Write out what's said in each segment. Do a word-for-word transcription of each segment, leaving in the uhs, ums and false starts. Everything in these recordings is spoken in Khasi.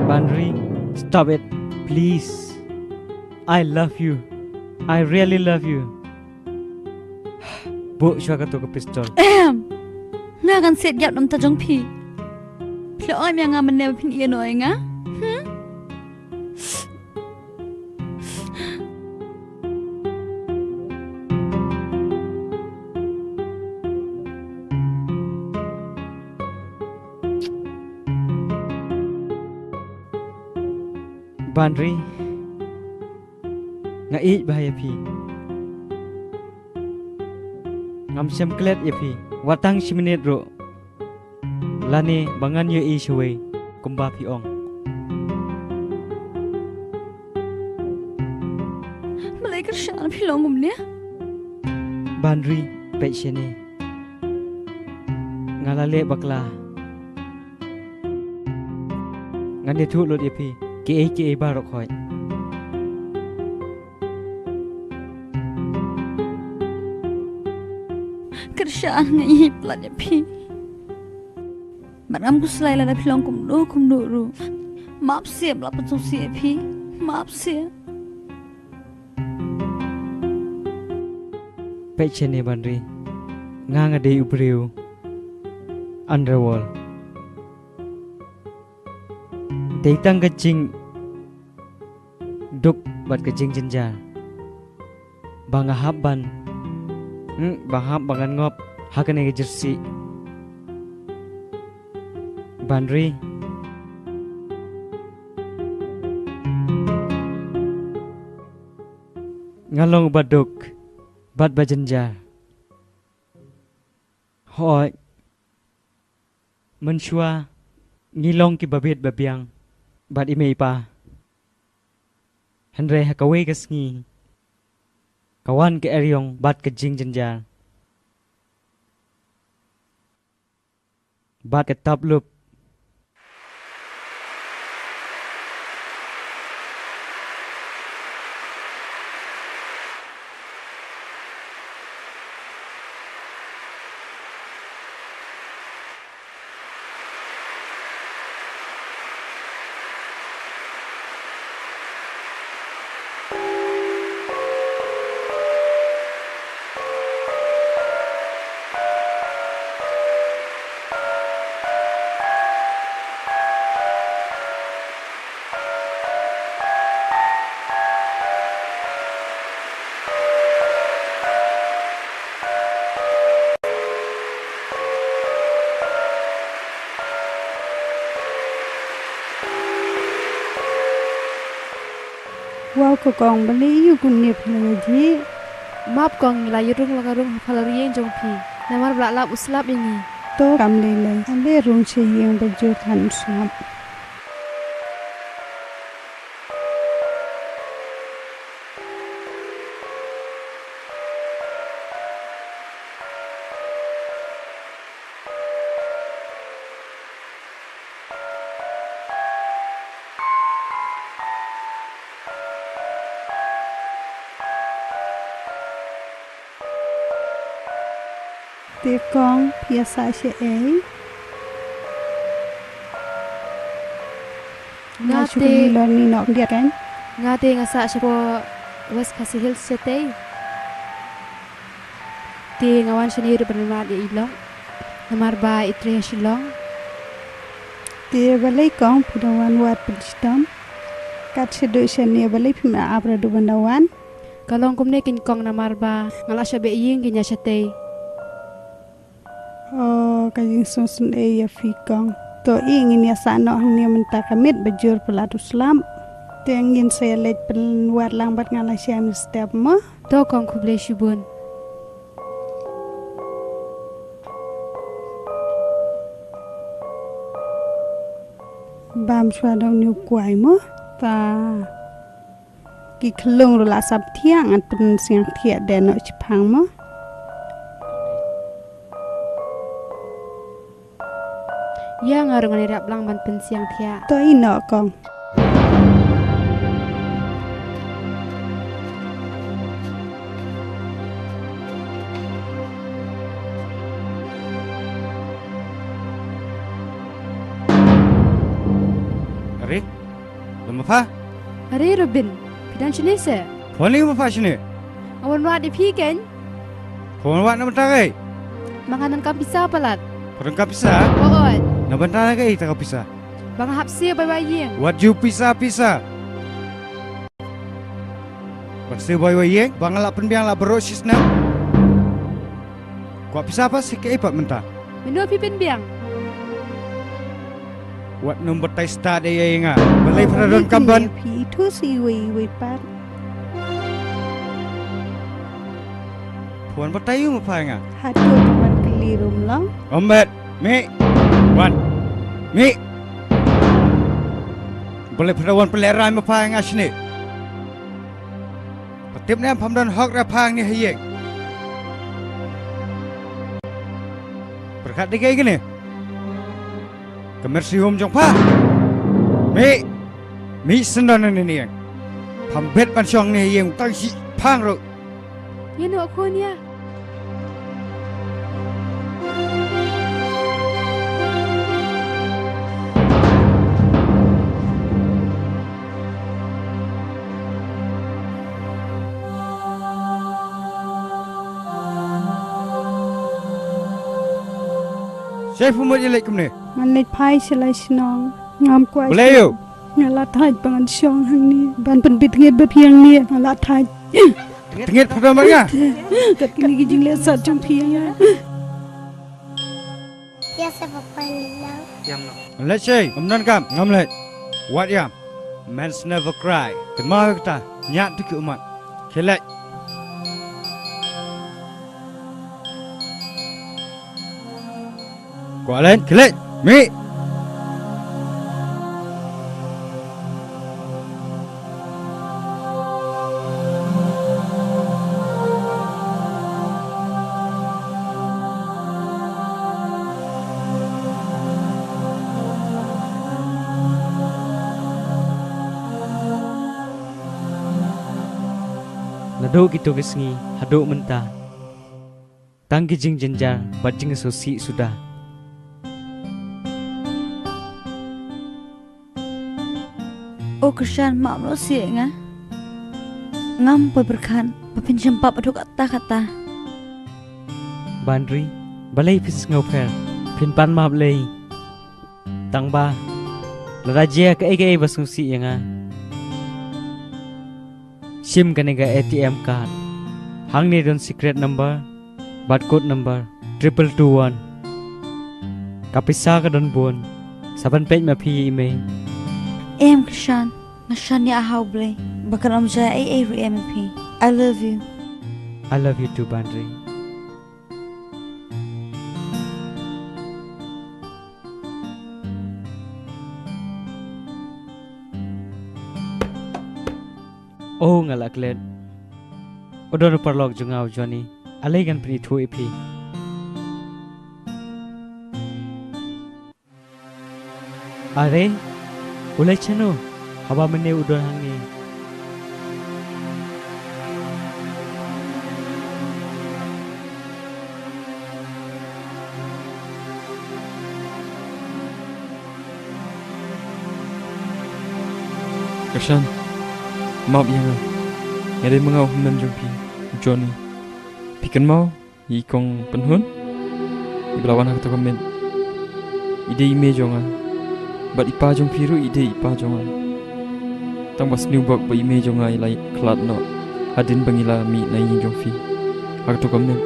Banri, stop it, please. I love you. I really love you. Buh shuwa kato ka pistol. Ehem. Nga kan siat ïap namar jong phi. Phi ong ïa nga mynne ba phin ïeh noh ïa nga. Hmm? Banri, nga ïeit bha ïa phi. Ngam shem klet ïa phi wat tang shi minit ruh, lane ba ngan ïohi shawei kumba phi ong. Balei Kyrshan phi long kumne? Banri, peit shane. Nga la leh bakla. Ngan ïathuh lut ïa phi kiei kiei baroh khoit. Kyrshan, nga ïeit palat ïa phi. Bad ngam khuslai lada phi long kumno kumno ruh. Map seh ba la pynsngewsih ïa phi. Map seh. Peit shane Banri, nga nga dei u briew underworld. Dei tang ka jingduk bad ka jingjynjar ba nga hap ban, hmm, ba hap ba ngan ngop ha kane ka jyrsieh. Banri, nga long ba duk bad ba jynjar. Hooid, mynshuwa ngi long kiba bit ba biang bad i mei i pa. Hynrei ha kawei ka sngi ka wan ka eriong bad ka jingjynjar bad ka tap lup. Wow, ko kong, balei ïa u khynnah phi la ïa jih? Map kong, ngi la ïa rung la ka rung ha pha la rieng jong phi. Namar ba la lap u slap ïa ngi. To kam lei lei. Ale rung sha ïing ba jur than u slap. Te kong, phi ïa sah shaei? Nga nga shu te kylli lor ni nok diat kan? Nga te nga sah shapoh West Khasi Hills shatei. Te nga wan shane ruh ban wad ïa i lok. Namar ba i trei ha Shillong. Te balei kong phi da wan wad phi shitom? Kat shaduh shane balei phim ap ruh ban da wan? Ka long kumne keiñ kong namar ba nga la shah beh ïing keiñ ïa shatei. Oh, ka jingsngewsynei ïa phi kong. To i ngin ïa sah noh hangne mynta ka miet ba jur palat u slap. Te ngin sa ïa leit pynwad lang bad nga la shem step mo. To kong khublei shibun. Bam shuwa da une u kwai mo. Ta. Ki khlung ruh la sap thiah, ngan pynsngiat thiah de noh chiphang mo. Ïa nga ruh ngan ïarap lang ban pynsiang thiah. To ïehnoh kong. Are, lem ma pha? Are Robin, phi don shane se? Phone ïa ma pha shane. Nga wan wad ïa phi kein. Pha wan wad na bynta kaei? Ba nga donkam pisa palat. Pha donkam pisa? Hooid. Na bynta kaei kata ka pisa? Ba nga hap siew bai wai ïing. Wat ju pisa pisa. Ban siew bai wai ïing ba nga la pynbiang la baroh shi snem. Kwah pisa pat sa kaei pat mynta? Mano phi pynbiang? Wat nym batai stad ïa nga. Balei pha donkam ban? Phi ithuh sa iwei iwei pat. Pha wan batai ïa ma pha ïa nga. Hato pha wan kylli ruh mo? Ym bad. Mih. Wan. Mih. Balei pha wan pynlehrain ma pha ïa nga shane? Pha tip ne em pham don hok re pha hangne ha ïing? Pyrkhat dei kaei kane? Ka Mercy Home jong pha. Mih. Mih shen don hangne ne ïing. Pham bit ban shong ne ïing tang shi phang ruh. Ïa noh khun ïa. Shaei phi mut ïaleit kumne? Ngan leit phai sha la shnong. Ngam kwah. Balei ïa u? Nga la thait ba ngan shong hangne ban pynbit ngeit bad phi hangne. Nga la thait. Tngit pha don bad nga. Kat kine ki jingleh sat jong phi ïa nga. Ïa sa papa ni lang. Ïam no. Leit sei, ym donkam, ngam leit. Wat ïam. Men's never cry. Kynmaw ïa kata, ñiad tu ki ummat. Khie leit. Kwah leit, khie leit. Mih. Naduh kito ki sngi haduh mynta, tang ki jingjynjar bad jingsngewsih suda. O Krishan, map noh seh ïa nga. Ngam poi pyrkhat ba phin shym pap haduh katta katta. Bandri, balei phin sngew pher? Phin pan map lei. Tang ba lada jia kaei kaei ba sngewsih ïa nga, shim kane ka A T M card. Hangne don secret number bad code number triple two one. Ka pisa ka don bun. Sa pynpeit ma phi ïa i mei. Em Krishan, nga shaniah ha U Blei ba kan ym jia ei ei ruh ïa phi. I love you. I love you too, Bandri. O nga la klet. U don u paralok jong nga u Johnny. Alei ngan pynithuh ïa phi. Are, u leit shano? Haba mynne u don hangne. Krishan, map ïa nga. Nga dei ma nga u hynmen jong phi, Johnny. Phi kynmaw? I kong Pynhun, iba la wan ha kato ka miet, i dei i mei jong nga. Bad i pa jong phi ruh i dei i pa jong nga. Tang ba sniew bok ba i mei jong nga i la khlad noh hadien ba ngi la mih na ïing jong phi ha kato ka miet.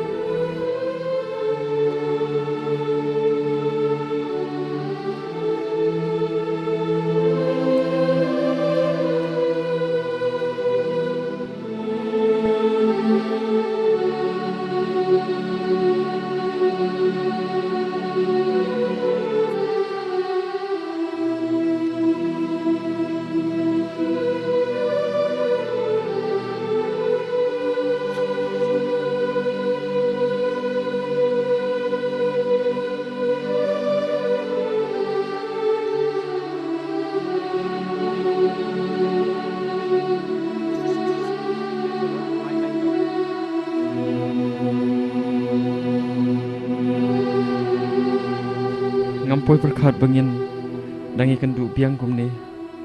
Ngam poi pyrkhat ba ngin dang ïakynduh biang kumne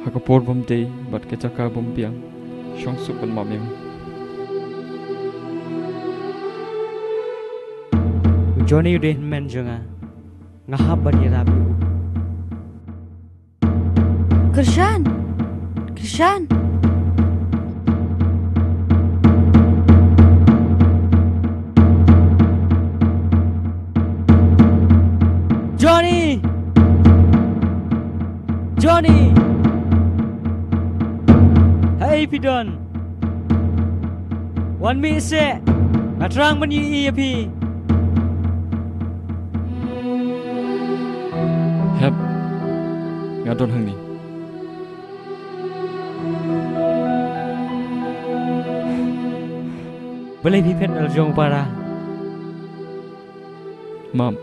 ha ka por bym dei bad ka jaka bym biang. Shong suk ban map ïa nga. U Johnny u dei hynmen jong nga. Nga hap ban ïarap ïa u. Kyrshan! Kyrshan! Johnny! Johnny! Haei phi don? Wan mih seh! Nga thrang ban ïohi ïa phi! Hep, nga don hangne. Balei phi phet na la jong u para? Map.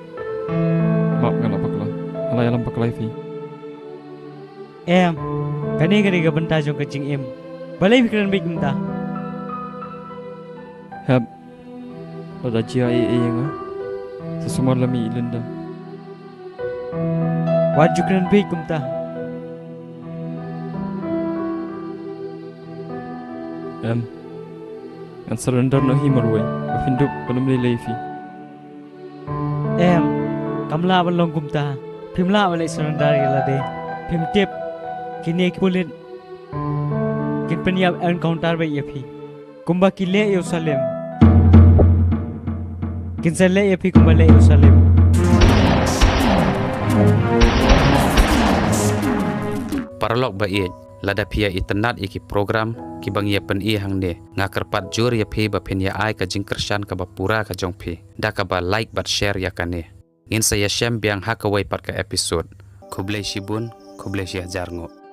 Map, nga la bakla. Nga la ïalam bakla ïa phi. Em, kane ka dei ka bynta jong ka jingim. Balei phi kren beit kumta? Hep. Lada jia ei ei ïa nga, sa sumar la mih i Linda. Wat ju kren beit kumta. Em. Ngan surrender noh hi marwei. Ba phin dup ban ym lei lei ïa phi. Em, kam lah ban long kumta. Phim lah ban leh surrender ïa lade. Phim tip, kine ki pulit kin pynïap encounter beit ïa phi. Kumba ki leh ïa u Salim, kin sa leh ïa phi kumba leh ïa u Salim. Paralok ba ïeit, lada phi ïa itynnad ïa ki program kiba ngi ïa pyni hangne, nga kyrpad jur ïa phi ba phin ïa ai ka jingkyrshan kaba pura ka jong phi da kaba like bad share ïa kane. Ngin sa ïashem biang ha kawei pat ka episode. Khublei shibun, khublei shihajar nguh.